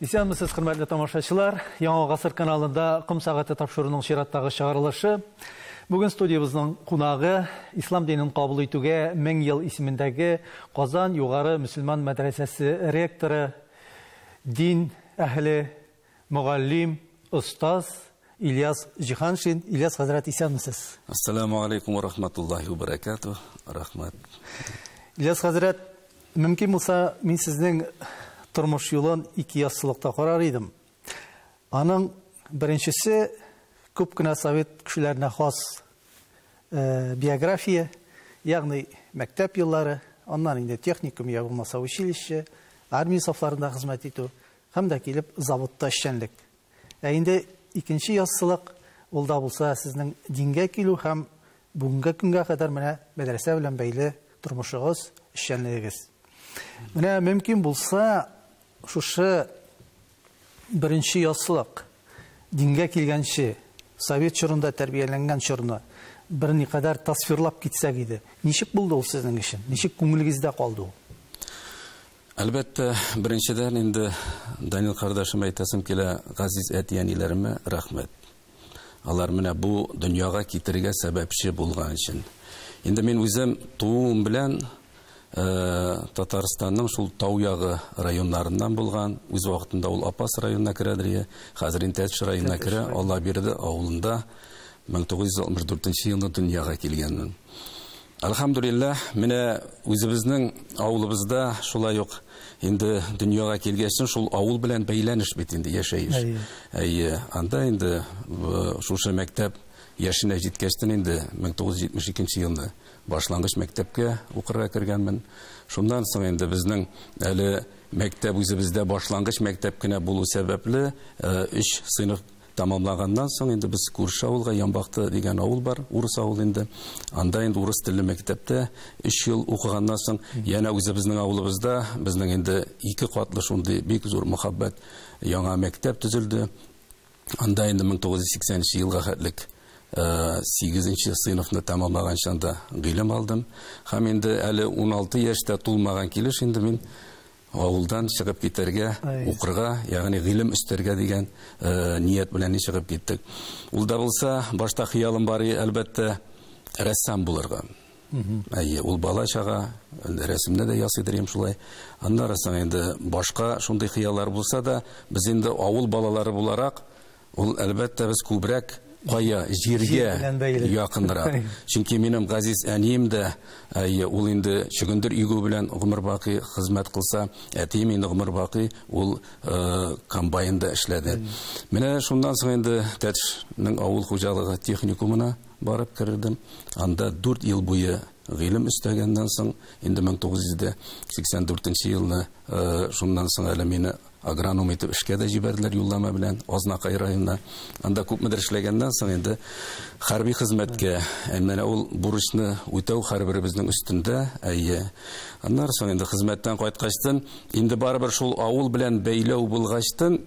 Исәнмесез, хөрмәтле тамашачылар. Яңа Гасыр каналында Ком сәгате тапшыруының чираттагы чыгарылышы. Бүген студиябезнең кунагы Ислам динен кабул итүгә 1000 ел исемендәге Казан югары мөселман мәдрәсәсе ректоры, дин әһеле, мөгаллим, остаз Ильяс Җиһаншин. Ильяс хәзрәт, исәнмесез. Ассаламу алейкум ва рахматуллахи ва баракатух. Рахмат. Ильяс хәзрәт, мөмкин булса, мин сезнең тормыш юлын ике яссылыкта карар идем. Аның беренчесе күп кенә совет кешеләренә хас биография, ягъни мәктәп еллары, аннан инде техникум я булмаса училище, армия сафларында хезмәт итү һәм дә килеп заводта эшчәнлек. Ә инде икенче яссылык, ул да булса сезнең дингә килү һәм бүгенге көнгә кадәр менә мәдрәсә белән бәйле тормышыгыз, эшчәнлегегез. Менә мөмкин булса, шушы беренче яссылык, дингә килгәнче, совет чорында тәрбияләнгән чорны берникадәр тасвирлап китсәк иде. Ничек булды ул сезнең өчен? Ничек күңелегездә калды ул? Әлбәттә, беренчедән инде Данил кардәшем әйтәсем килә, газиз әти-әниләремә рәхмәт. Алар менә бу дөньяга китерергә сәбәпче булган өчен. Инде мин үзем тууым белән Татарстанның шул тау ягы районнарыннан булган, үз вакытында ул Апас районына керәдер, хәзер инде Тәтеш районына керә, Алла бирде авылында 1964 елда дөньяга килгәнмен. Әлхәмдүлилләһ, менә үзебезнең авылыбызда шулай ук инде дөньяга килгәчтен шул авыл белән бәйләнеш бит инде яшәеш. Әйе, анда инде шушы мәктәп яшенә җиткәчтен инде 1972 елны башлангыч мәктәпкә укырга кергәнмен. Шуннан соң инде безнең әле мәктәп үзебездә башлангыч мәктәп кенә булу сәбәпле 3 сыйныф тамамлаганнан соң инде без күрше авылга, Ямбакты дигән авыл бар, урыс авыл инде. Анда инде урыс телле мәктәптә 3 ел укыганнан соң янә үзебезнең авылыбызда безнең инде 2 катлы шундый бик зур мәхәббәт яңа мәктәп төзелде. Анда инде 1980 елга хәтлек 8 сыйныфны тамамлаганча анда гыйлем алдым. Һәм инде әле 16 яшьтә тулмаган килеш инде мин авылдан чыгып китәргә, укырга, ягъни гыйлем өстәргә дигән ният белән чыгып киттек. Ул да булса, башта хыялым бар, әлбәттә, рәссам булырга. Әйе, ул бала чага рәсемне дә ясыйдыр идем шулай. Аннары соң инде башка шундый хыяллар булса да, без инде авыл балалары буларак, ул әлбәттә без күбрәк кая җиргә якынрак. Чөнки минем газиз әнием дә, әйе, ул инде чөгендер игү белән гомер бакый хезмәт кылса, әтием инде гомер бакый ул комбайнда эшләде. Менә шуннан соң инде Тәтешнең авыл хуҗалыгы техникумына барып кердем. Анда 4 ел буе гыйлем өстәгәннән соң, инде 1984 елны шуннан соң әле мине агроном итеп эшкә дә җибәрделәр юллама белән Азнакай районына. Анда күпмедер эшләгәннән соң инде хәрби хезмәткә, менә ул бурычны үтәү һәрберебезнең өстендә, әйе. Аннан соң инде хезмәттән кайткачтын, инде барыбер шул авыл белән бәйләү булгачтын,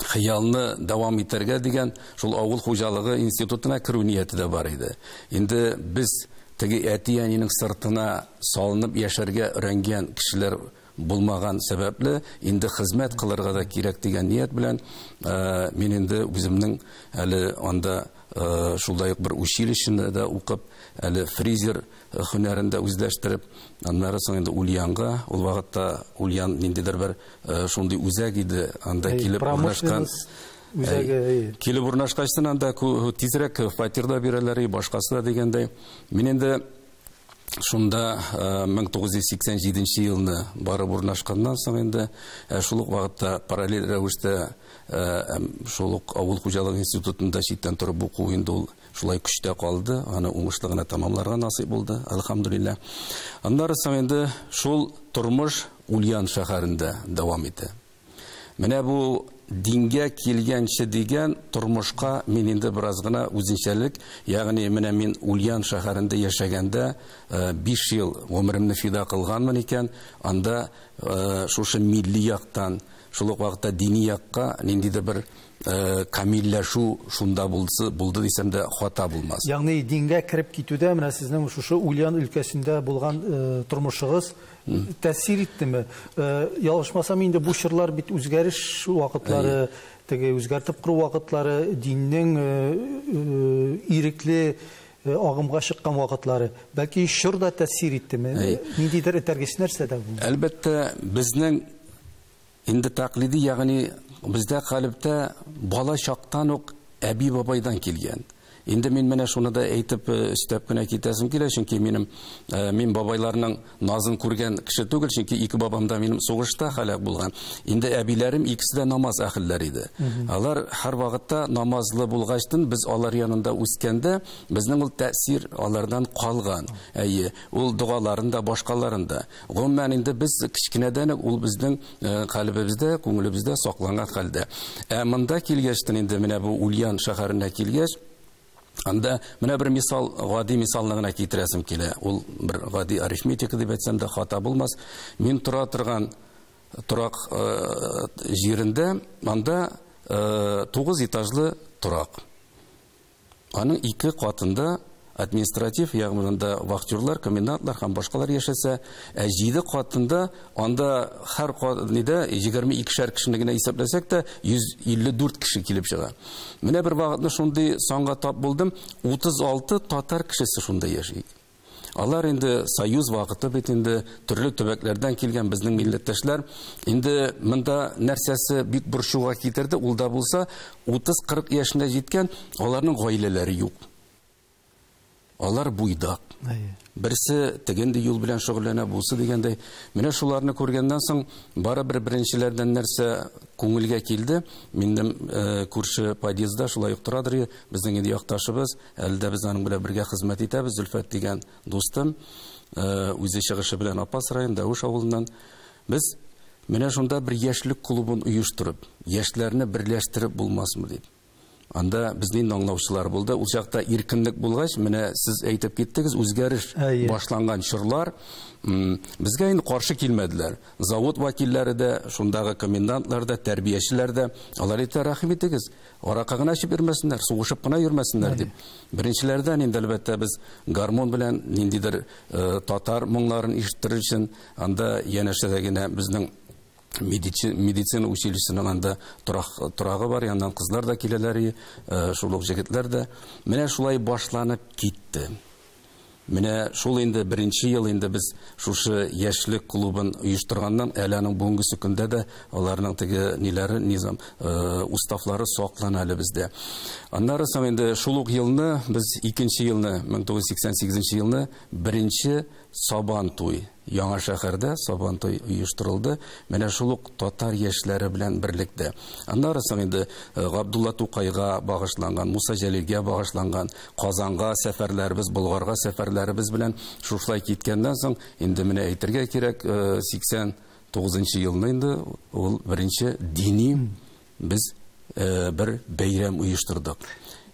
хыялны дәвам итәргә дигән шул авыл хуҗалыгы институтына керү нияте дә бар иде. Инде без теге әти-әнинең сыртына салынып яшәргә өйрәнгән кешеләр булмаган сәбәпле, инде хезмәт кылырга да кирәк дигән ният белән, мин инде үземнең әле анда шулай ук бер училищены да укып, әле фризер һөнәрен дә үзләштереп, аннары соң инде Ульянга, ул вакытта Ульян ниндидер бер шундый үзәк иде, анда килеп урнашкан. Килеп урнашкачтын анда тизрәк фатир да бирәләр, башкасы да дигәндәй. Мин инде шунда 1987 елны барып урнашканнан соң инде шул ук вакытта параллель рәвештә шул ук авыл хуҗалыгы институтында читтән торып уку инде ул шулай көчтә калды, аны уңышлы гына тамамларга насыйп булды, әлхәмдүлилләһ. Аннары соң инде шул тормыш Ульян шәһәрендә дәвам итә. Менә бу дингә килгәнче дигән тормышка мин инде бераз гына үзенчәлек, ягъни менә мин Ульян шәһәрендә яшәгәндә 5 ел гомеремне фида кылганмын икән, анда шушы милли яктан, шул ук вакытта дини якка ниндидер бер камилләшү шунда булды дисәм дә хата булмас. Ягъни дингә кереп китүдә менә сезнең шушы Ульян өлкәсендә булган тормышыгыз тәэсир иттеме? Ялгышмасам, инде бу чорлар бит үзгәреш вакытлары, теге үзгәртеп кору вакытлары, диннең ирекле агымга чыккан вакытлары. Бәлки чор да тәэсир иттеме? Ниндидер этәргеч нәрсә дә бу? Әлбәттә, безнең инде тәкълиди, ягъни бездә калибтә бала чактан ук әби бабайдан килгән. Инде мин менә шуны да әйтеп өстәп кенә китәсем килә, чөнки мин бабайларның назын күргән кеше түгел, чөнки ике бабам да минем сугышта һәлак булган. Инде әбиләрем икесе дә намаз әһелләре иде. Алар һәр вакытта намазлы булгачтын, без алар янында үскәндә, безнең ул тәэсир алардан калган. Әйе, ул догаларында, башкаларында. Гомумән инде без кечкенәдән үк ул безнең калебебездә, күңелебездә сакланган хәлдә. Ә монда килгәчтен инде менә бу Ульян шәһәренә килгәч, анда менә бер мисал, гади мисалны гына китерәсем килә. Ул бер гади арифметика дип әйтсәм дә хата булмас. Мин тора торган торак җирендә анда 9 этажлы торак. Аның 2 катында административ, ягъни анда вахтерлар, комендантлар һәм башкалар яшәсә, ә 7 катында анда һәр нидә 22 кешене генә исәпләсәк тә 154 кеше килеп чыга. Менә бер вакытны шундый санга тап булдым, 36 татар кешесе шунда яши. Алар инде союз вакыты бит инде төрле төбәкләрдән килгән безнең милләттәшләр. Инде монда нәрсәсе бик борчуга китерде, ул да булса 30-40 яшенә җиткән, аларның гаиләләре юк. Алар буйдак. Берсе тегенде юл белән шөгыльләнә, бусы дигәндәй. Менә шуларны күргәннән соң барыбер беренчеләрдән нәрсә күңелгә килде. Минем күрше подъездда шулай ук торадыр, безнең инде якташыбыз, әле дә без аның белән бергә хезмәт итәбез, Зөлфәт дигән дустым, үзе чыгышы белән Апас район Дәвеш авылыннан. Без менә шунда бер яшьлек клубын оештырып, яшьләрне берләштереп булмасмы дип. Анда безнең аңлаучылар булды. Ул чакта иркенлек булгач, менә сез әйтеп киттегез, үзгәреш башланган чорлар, безгә инде каршы килмәделәр. Завод вәкилләре дә, шундагы комендантлар да, тәрбиячеләр дә, алар әйтә, рәхим итегез, аракы гына эчеп йөрмәсеннәр, сугышып кына йөрмәсеннәр дип. Беренчеләрдән инде әлбәттә без гармон белән ниндидер татар моңнарын ишеттерер өчен анда янәшәдә генә безнең медицина училищесының анда торагы бар, яннан кызлар да киләләр, шул ук җегетләр дә. Менә шулай башланып китте. Менә шул инде беренче ел инде без шушы яшьлек клубын оештырганнан, әле аның бүгенге көндә дә аларның теге ниләре, низам, уставлары саклана әле бездә. Аннары соң инде шул ук елны, без икенче елны, 1988 елны беренче Сабан туй, Яңа шәһәрдә Сабан туй оештырылды. Менә шул ук татар яшьләре белән берлектә. Аннары соң инде Габдулла Тукайга багышланган, Муса Җәлилгә багышланган Казанга сәфәрләребез, Болгарга сәфәрләребез белән шушылай киткәннән соң инде менә әйтергә кирәк, 89 елны инде ул беренче дини без бер бәйрәм оештырдык.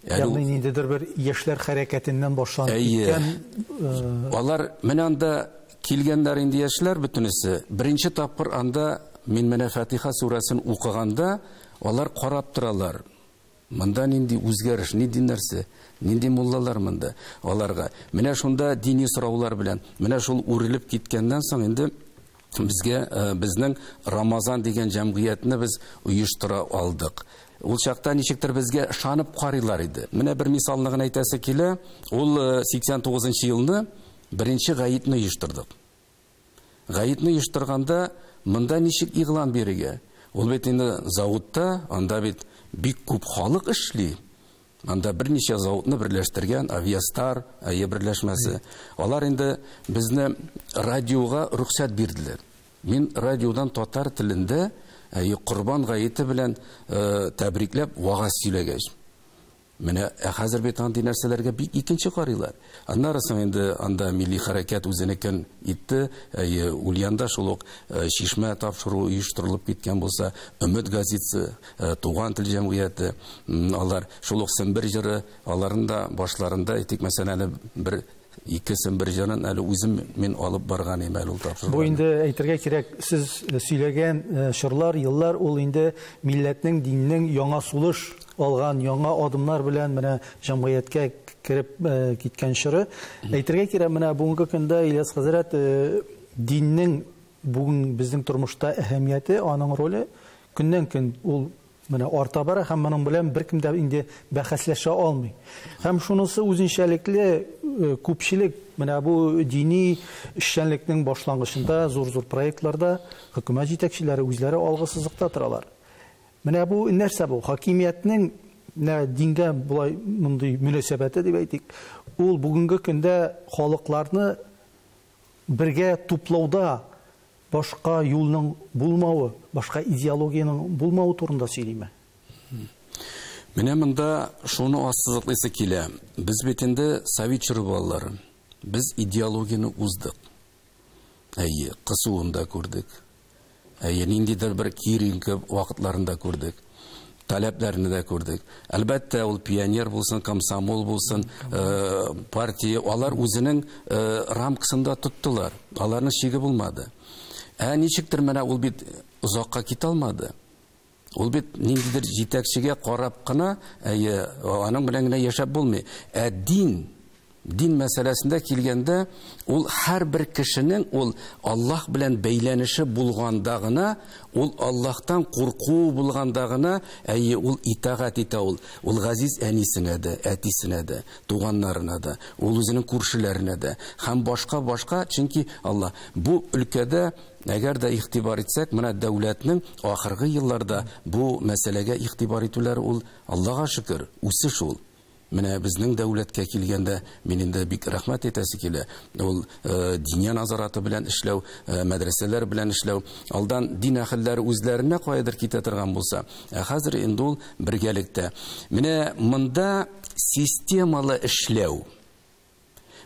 Ягъни ниндидер бер яшьләр хәрәкәтеннән башланып киткән. Алар менә анда килгәннәр инде яшьләр бөтенесе. Беренче тапкыр анда мин менә Фатиха сүрәсен укыганда алар карап торалар. Монда нинди үзгәреш, нинди нәрсә, нинди муллалар монда аларга. Менә шунда дини сораулар белән, менә шул үрелеп киткәннән соң инде безгә, безнең Рамазан дигән җәмгыятьне без оештыра алдык. Ул чакта ничектер безгә ышанып карыйлар иде. Менә бер мисалны гына әйтәсе килә. Ул 89 елны беренче гаетне оештырдык. Гаетне оештырганда монда ничек игълан бирергә? Ул бит инде заводта, анда бит бик күп халык эшли. Анда берничә заводны берләштергән Авиастар, АЕ берләшмәсе. Алар инде безне радиога рөхсәт бирделәр. Мин радиодан татар телендә Корбан гаете белән тәбрикләп вагаз сөйләгәч. Менә хәзер бит андый нәрсәләргә бик икенче карыйлар. Аннары соң инде анда милли хәрәкәт үзенекен итте. Ульянда шул ук чишмә тапшыру оештырылып киткән булса, Өмет газетасы, Туган тел җәмгыяте, алар шул ук Сембер җыры, аларның да башларында әйтик, мәсәлән, бер Ике Сембер җырын әле үзем мин алып барган идем әле ул тапшыруны. Бу инде әйтергә кирәк, сез сөйләгән чорлар, еллар ул инде милләтнең, диннең яңа сулыш алган, яңа адымнар белән менә җәмгыятькә кереп киткән чоры. Әйтергә кирәк, менә бүгенге көндә Ильяс хәзрәт диннең бүген безнең тормышта әһәмияте, аның роле көннән-көн ул менә арта бара һәм моның белән беркем дә инде бәхәсләшә алмый. Һәм шунысы үзенчәлекле, күпчелек менә бу дини эшчәнлекнең башлангычында зур-зур проектларда хөкүмәт җитәкчеләре үзләре алгы сызыкта торалар. Менә бу нәрсә бу? Хакимиятнең менә дингә болай мондый мөнәсәбәте дип әйтик, ул бүгенге көндә халыкларны бергә туплауда башка юлның булмавы, башка идеологиянең булмавы турында сөйлиме? Менә монда шуны ассызыклыйсы килә. Без бит инде совет чоры балалары. Без идеологияне уздык. Әйе, кысуын да күрдек. Әйе, ниндидер бер киеренке вакытларын да күрдек. Таләпләрне дә күрдек. Әлбәттә, ул пионер булсын, комсомол булсын, партия, алар үзенең рамкасында тоттылар. Аларның шиге булмады. Ә ничектер менә ул бит озакка китә алмады. Ул бит ниндидер җитәкчегә карап кына, әйе, аның белән генә яшәп булмый. Ә дин мәсьәләсендә килгәндә, ул һәрбер кешенең ул Аллаһ белән бәйләнеше булганда гына, ул Аллаһтан курку булганда гына, әйе, ул итагать итә ул. Ул газиз әнисенә дә, әтисенә дә, туганнарына да, ул үзенең күршеләренә дә һәм башка-башка, чөнки Аллаһ бу өлкәдә әгәр дә игътибар итсәк, менә дәүләтнең ахыргы елларда бу мәсьәләгә игътибар итүләре ул Аллаһка шөкер, үсеш ул. Менә безнең дәүләткә килгәндә, мин инде бик рәхмәт әйтәсе килә. Ул диния назараты белән эшләү, мәдрәсәләр белән эшләү, алдан дин әһелләре үзләренә каядыр китә торган булса, ә хәзер инде ул бергәлектә. Менә монда системалы эшләү.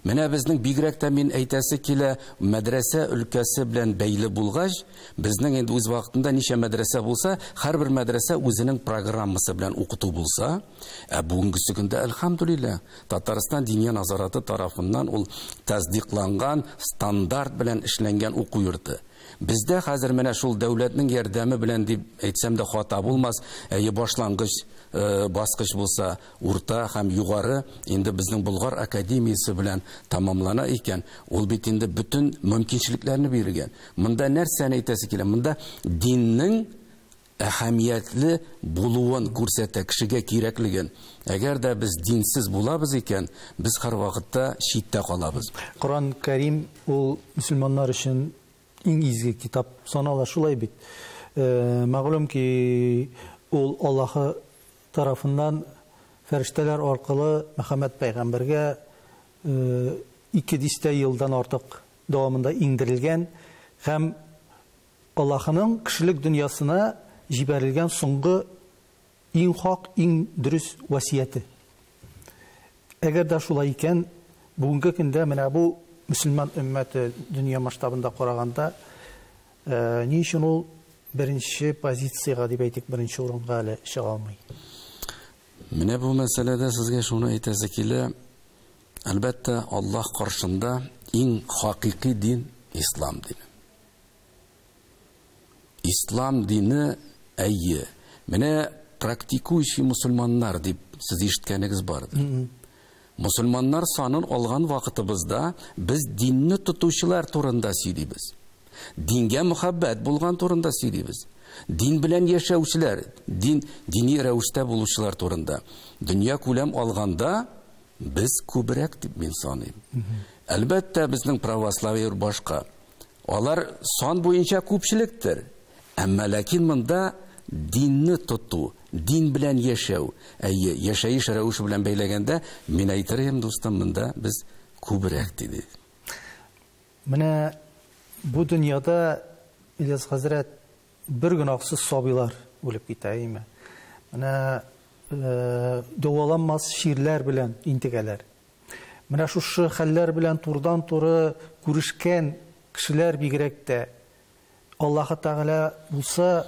Менә безнең бигрәк тә мин әйтәсе килә, мәдрәсә өлкәсе белән бәйле булгач, безнең инде үз вакытында ничә мәдрәсә булса, һәрбер мәдрәсә үзенең программасы белән укыту булса, ә бүгенге көндә әлхәмдүлилләһ, Татарстан диния назараты тарафыннан ул тасдикланган стандарт белән эшләнгән уку йорты. Бездә хәзер менә шул дәүләтнең ярдәме белән дип әйтсәм дә хата булмас, әйе, башлангыч баскыч булса, урта һәм югары инде безнең Болгар академиясе белән тамамлана икән, ул бит инде бөтен мөмкинчелекләрне биргән. Монда нәрсәне әйтәсе килә? Монда диннең әһәмиятле булуын күрсәтә, кешегә кирәклеген. Әгәр дә без динсез булабыз икән, без һәр вакытта читтә калабыз. Коръән Кәрим ул мөселманнар өчен иң изге китап санала, шулай бит. Мәгълүм ки, ул Аллаһы тарафыннан фәрештәләр аркылы Мөхәммәд пәйгамбәргә ике дистә елдан артык дәвамында иңдерелгән һәм Аллаһының кешелек дөньясына җибәрелгән соңгы иң хак, иң дөрес васияте. Әгәр дә шулай икән, бүгенге көндә менә бу мөселман өммәте дөнья масштабында караганда, ни өчен ул беренче позициягә дип әйтик, беренче урынга әле чыга алмый? Менә бу мәсьәләдә сезгә шуны әйтәсе килә. Әлбәттә, Аллаһ каршында иң хакыйкый дин ислам дине. Ислам дине, әйе, менә практикующий мусульманнар дип сез ишеткәнегез бардыр. Мусульманнар санын алган вакытыбызда без динне тотучылар турында сөйлибез. Дингә мөхәббәт булган турында сөйлибез. Дин белән яшәүчеләр, дини рәвештә булучылар турында. Дөнья күләм алганда без күбрәк дип мин саныйм. Әлбәттә, безнең православие башка. Алар сан буенча күпчелектер. Әмма ләкин монда динне тоту, дин белән яшәү, әйе, яшәеш рәвеше белән бәйләгәндә, мин әйтер идем, дустым, монда без күбрәк диде. Менә бу дөньяда, Ильяс хәзрәт, бер гөнаһсыз сабыйлар үлеп китә, әйеме? Менә дәваланмас чирләр белән интегәләр. Менә шушы хәлләр белән турыдан-туры күрешкән кешеләр бигрәк тә Аллаһы Тәгалә булса,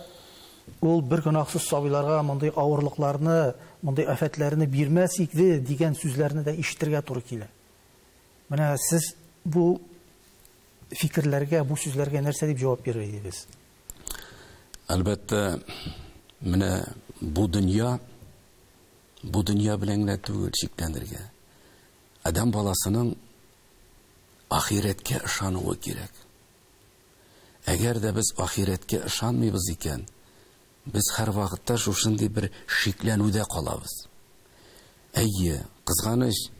ул бер гөнаһсыз сабыйларга мондый авырлыкларны, мондый афәтләрне бирмәс иде дигән сүзләрне дә ишетергә туры килә. Менә сез бу фикерләргә, бу сүзләргә нәрсә дип җавап бирер идегез? Әлбәттә, менә бу дөнья, бу дөнья белән генә түгел чикләнергә. Адәм баласының ахирәткә ышануы кирәк. Әгәр дә без ахирәткә ышанмыйбыз икән, без һәрвакытта шушындый бер шикләнүдә калабыз. Әйе, кызганыч,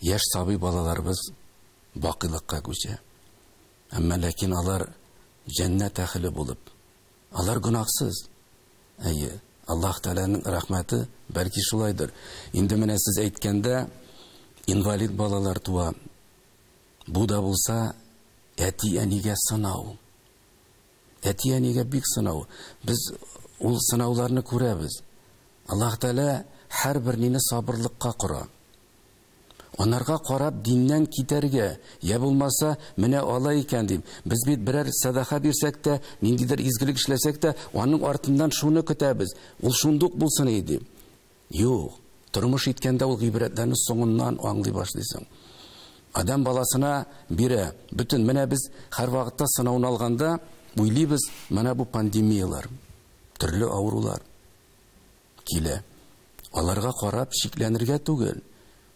яшь сабый балаларыбыз бакыйлыкка күчә. Әмма ләкин алар җәннәт әһеле булып, алар гөнаһсыз. Әйе, Аллаһ Тәгаләнең рәхмәте бәлки шулайдыр. Инде менә сез әйткәндә, инвалид балалар туа. Бу да булса әти-әнигә сынау. Әти-әнигә бик сынау. Без ул сынауларны күрәбез. Аллаһ Тәгалә һәрбер нине сабырлыкка кора. Анарга карап диннән китәргә, я булмаса, менә алай икән дип. Без бит берәр садака бирсәк тә, ниндидер изгелек эшләсәк тә, аның артыннан шуны көтәбез. Ул шундук булсын иде. Юк, тормыш иткәндә ул гыйбрәтләрне соңыннан аңлый башлыйсың. Адам баласына бирә. Бөтен менә без һәрвакытта сынауны алганда уйлыйбыз, менә бу пандемияләр, төрле авырулар килә. Аларга карап шикләнергә түгел.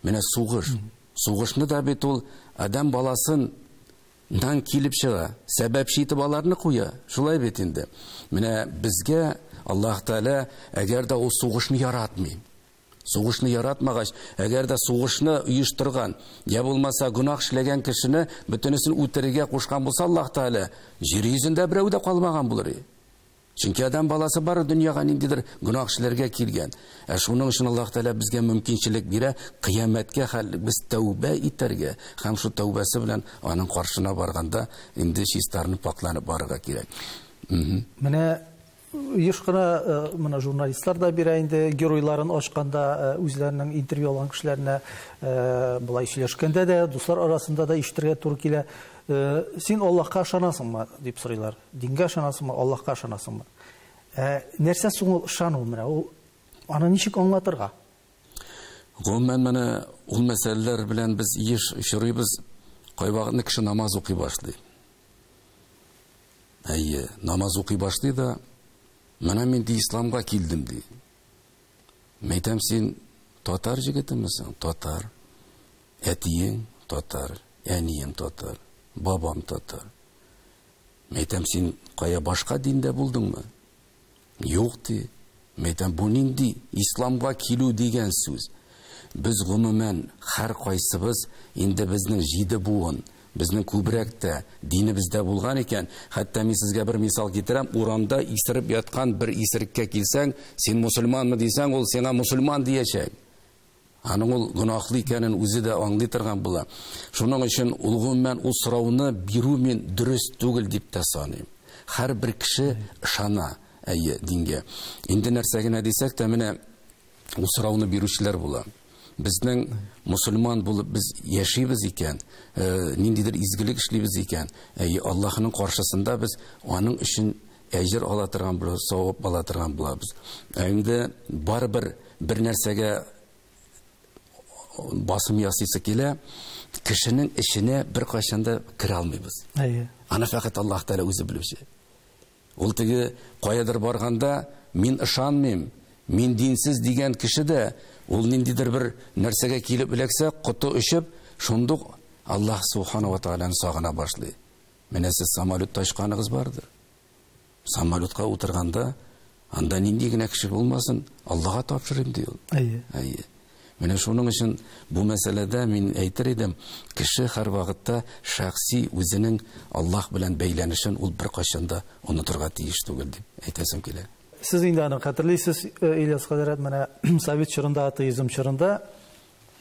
Менә сугыш. Сугышны да бит ул адам баласыннан килеп чыга. Сәбәпче итеп аларны куя. Шулай бит инде. Менә безгә Аллаһ Тәгалә әгәр дә ул сугышны яратмый. Сугышны яратмагач, әгәр дә сугышны оештырган, я булмаса гөнаһ эшләгән кешене бөтенесен үтерергә кушкан булса Аллаһ Тәгалә, җир йөзендә берәү дә калмаган булыр иде. Чөнки адам баласы бары дөньяга ниндидер гөнаһ эшләргә килгән. Ә шуның өчен Аллаһ Тәгалә безгә мөмкинчелек бирә, кыямәткә хәл без тәүбә итәргә һәм шул тәүбәсе белән аның каршына барганда инде чистарынып, пакланып барырга кирәк. Менә еш кына менә журналистлар да бирә инде геройларын ачканда үзләренең интервью алган кешеләренә былай сөйләшкәндә дә, дуслар арасында да ишетергә туры килә. Син Аллаһка ышанасыңмы дип сорыйлар. Дингә ышанасыңмы, Аллаһка ышанасыңмы? Нәрсә соң ул ышану менә? Ул аны ничек аңлатырга? Гомумән менә ул мәсьәләләр белән без еш очрыйбыз. Кайвакытны кеше намаз укый башлый. Әйе, намаз укый башлый да, менә мин ди исламга килдем ди. Мәйтәм, син татар җегетемесең? Татар. Әтиең татар, әнием татар, бабам татар. Мәйтәм, син кая башка диндә булдыңмы? Юк ди. Мәйтәм, бу нинди исламга килү дигән сүз? Без гомумән һәр кайсыбыз инде безнең 7 буын, безнең күбрәк тә динебездә булган икән. Хәтта мин сезгә бер мисал китерәм. Урамда исереп яткан бер исереккә килсәң, син мусульманмы дисәң, ул сиңа мусульман диячәк. Аның ул гөнаһлы икәнен үзе дә аңлый торган була. Шуның өчен ул гомумән ул сорауны бирү мин дөрес түгел дип тә саныйм. Һәрбер кеше ышана, әйе, дингә. Инде нәрсә генә дисәк тә, менә ул сорауны бирүчеләр була. Безнең мусульман булып без яшибез икән, ниндидер изгелек эшлибез икән, әйе, Аллаһның каршысында без аның өчен әҗер ала торган булабыз, савап ала торган булабыз. Ә инде барыбер бер нәрсәгә басым ясыйсы килә, кешенең эченә бер кайчан да керә алмыйбыз. Әйе. Аны фәкать Аллаһ Тәгалә үзе белүче. Ул теге каядыр барганда мин ышанмыйм, мин динсез дигән кеше дә ул ниндидер бер нәрсәгә килеп эләксә, коты очып, шундук Аллаһ субхана ва тааляны сагына башлый. Менә сез самолетта очканыгыз бардыр. Самолетка утырганда анда нинди генә кеше булмасын, Аллаһка тапшырыйм ди ул. Әйе. Әйе. Менә шуның өчен бу мәсьәләдә мин әйтер идем, кеше һәр вакытта шәхси үзенең Аллаһ белән бәйләнешен ул беркайчан да онытырга тиеш түгел дип әйтәсем килә. Сез инде аны хәтерлисез, Ильяс хәзрәт, менә совет чорында, атеизм чорында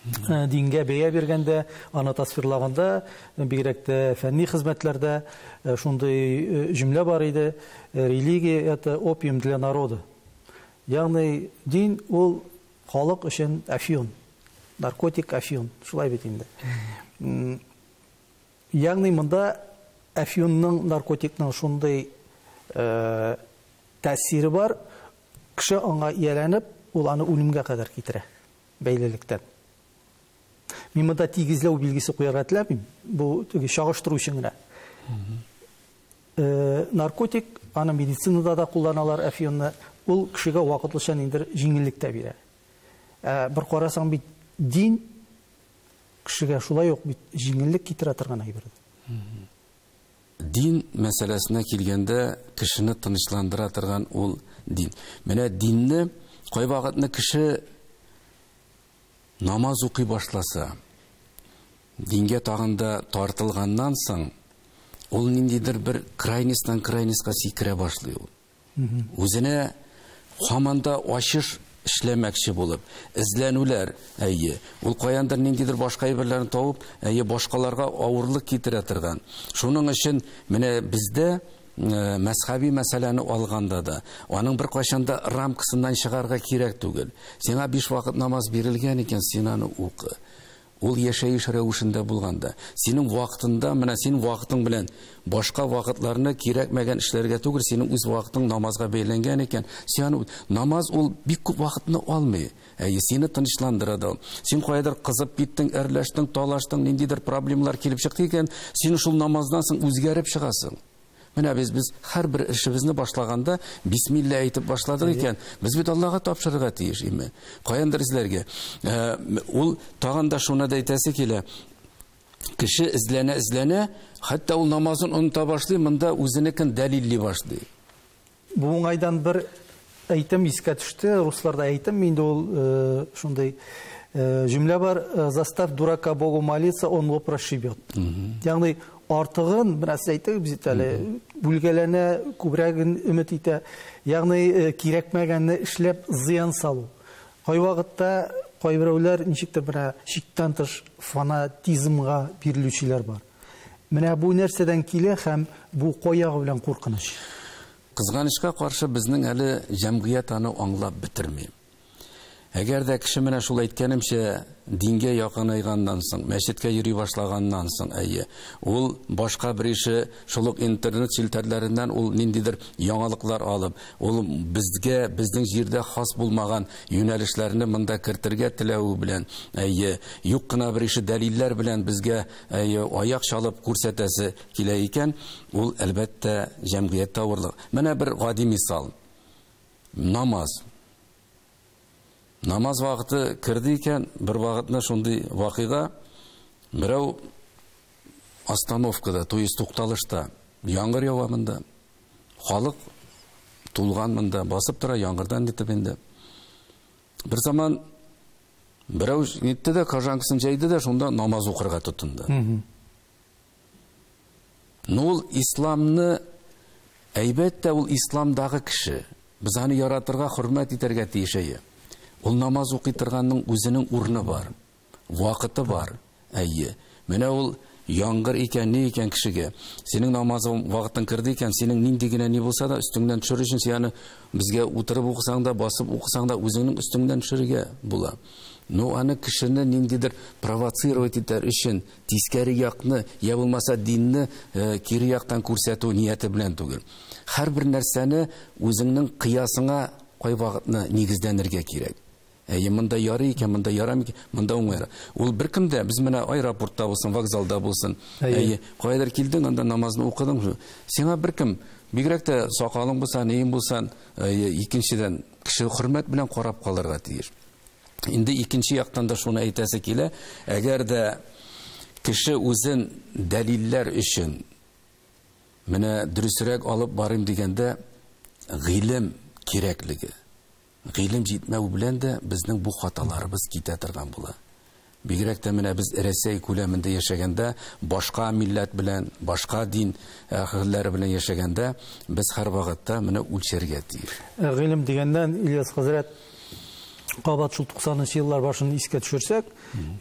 дингә бәя биргәндә, аны тасвирлаганда, бигрәк тә фәнни хезмәтләрдә шундый җөмлә бар иде: религия это опиум для народа. Ягъни дин ул халык өчен әфьюн, наркотик әфьюн, шулай бит инде. Ягъни монда әфьюнның, наркотикның шундый тәэсире бар, кеше аңа ияләнеп, ул аны үлемгә кадәр китерә, бәйлелектән. Мин монда тигезләү билгесе куярга теләмим, бу теге чагыштыру өчен генә. Наркотик, аны медицинада да кулланалар, әфьюнны, ул кешегә вакытлыча ниндидер җиңеллек тә бирә. Бер карасаң бит, дин кешегә шулай ук бит җиңеллек китерә торган әйбер. Дин мәсьәләсенә килгәндә, кешене тынычландыра торган ул дин. Менә динне кайвакытны кеше намаз укый башласа, дингә тагын да тартылганнан соң, ул ниндидер бер крайностьтан крайностька сикерә башлый ул. Үзенә һаман да ачыш эшләмәкче булып, эзләнүләр, әйе, ул каяндыр ниндидер башка әйберләрне табып, әйе, башкаларга авырлык китерә торган. Шуның өчен менә бездә мәзһәби мәсьәләне алганда да, аның бер кайчан да рамкасыннан чыгарга кирәк түгел. Сиңа 5 вакыт намаз бирелгән икән, син аны укы. Ул яшәеш рәвешендә булганда, синең вакытында, менә синең вакытың белән башка вакытларны кирәкмәгән эшләргә түгел, синең үз вакытың намазга бәйләнгән икән, син аны намаз ул бик күп вакытны алмый. Әйе, сине тынычландыра да ул. Син каядыр кызып киттең, әрләштең, талаштың, ниндидер проблемалар килеп чыкты икән, син шул намаздан соң үзгәреп чыгасың. Менә без һәрбер эшебезне башлаганда бисмилла әйтеп башладык икән, без бит Аллаһка тапшырырга тиеш име? Каяндыр эзләргә. Ул тагын да шуны да әйтәсе килә. Кеше эзләнә, эзләнә, хәтта ул намазын оныта башлый, монда үзенекен дәлилли башлый. Бу уңайдан бер әйтем искә төште, русларда әйтем, инде ул шундый җөмлә бар, заставь дурака Богу молиться, он лоб расшибет. Ягъни артыгын, менә сез әйттегез бит әле, бүлгәләнә, күбрәген өмет итә. Ягъни кирәкмәгәнне эшләп зыян салу. Кайвакытта кайберәүләр ничектер менә чиктән тыш фанатизмга бирелүчеләр бар. Менә бу нәрсәдән килә һәм бу кай ягы белән куркыныч? Кызганычка каршы безнең әле җәмгыять аны аңлап бетерми. Әгәр дә кеше менә шул әйткәнемчә дингә якынайганнан соң, мәчеткә йөри башлаганнан соң, әйе, ул башка бер ише шул ук интернет челтәрләреннән ул ниндидер яңалыклар алып, ул безгә, безнең җирдә хас булмаган юнәлешләрне монда кертергә теләве белән, әйе, юк кына бер ише дәлилләр белән безгә, әйе, аяк чалып күрсәтәсе килә икән, ул әлбәттә җәмгыятьтә авырлык. Менә бер гади мисал. Намаз. Намаз вакыты керде икән, бер вакытны шундый вакыйга, берәү остановкада, то есть тукталышта, яңгыр ява монда, халык тулган монда, басып тора яңгырдан нитеп инде. Бер заман берәү нитте дә, кожанкасын җәйде дә, шунда намаз укырга тотынды. Ну, ул исламны, әйбәттә ул исламдагы кеше. Без аны яратырга, хөрмәт итәргә тиеш әйе. Ул намаз укый торганның үзенең урыны бар, вакыты бар. Әйе. Менә ул яңгыр икән, ни икән кешегә. Синең намазың вакытың керде икән, синең нинди генә ни булса да өстеңнән төшерер өчен син аны безгә утырып укысаң да, басып укысаң да үзеңнең өстеңнән төшерергә була. Но аны кешене ниндидер провоцировать итәр өчен тискәре якны, я булмаса динне кире яктан күрсәтү нияте белән түгел. Һәрбер нәрсәне үзеңнең кыясыңа кайвакытны нигезләнергә кирәк. Әйе, монда ярый икән, монда ярамый икән, монда уңайрак. Ул бер кемдә, без менә аэропортта булсын, вокзалда булсын. Әйе, каядыр килдең, анда намазны укыдың. Сиңа бер кем, бигрәк тә сакалың булса, нең булса, әйе, икенчедән кеше хөрмәт белән карап калырга тиеш. Инде икенче яктан да шуны әйтәсе килә, әгәр дә кеше үзен дәлилләр өчен менә дөресрәк алып барыйм дигәндә, гыйлем кирәклеге. Гыйлем җитмәү белән дә безнең бу хаталарыбыз китә торган була. Бигрәк тә менә без Рәсәй күләмендә яшәгәндә, башка милләт белән, башка дин әһелләре белән яшәгәндә, без һәр вакытта менә үлчәргә тиеш. Гыйлем дигәннән, Ильяс хәзрәт, кабат шул туксанынчы еллар башын искә төшерсәк,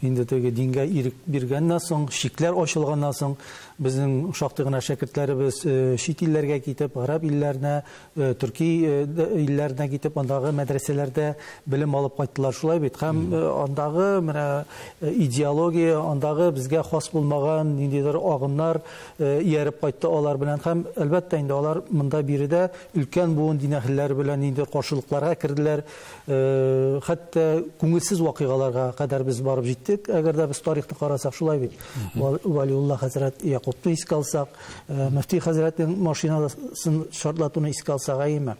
инде теге дингә ирек биргәннән соң, чикләр ачылганнан соң, безнең шактый гына шәкертләребез чит илләргә китеп, гарәп илләренә, төрки илләренә китеп, андагы мәдрәсәләрдә белем алып кайттылар. Шулай бит. Һәм андагы менә идеология, андагы безгә хас булмаган ниндидер агымнар ияреп кайтты алар белән. Һәм әлбәттә инде алар монда биредә өлкән буын дин әһелләре белән ниндидер каршылыкларга керделәр. Хәтта күңелсез вакыйгаларга кадәр без барып җиттек. Әгәр дә без тарихны карасак, шулай бит. Валиулла хәзрәт Якупны искә алсак, мөфти хәзрәтнең машинасын шартлатуны искә алсак, әйеме?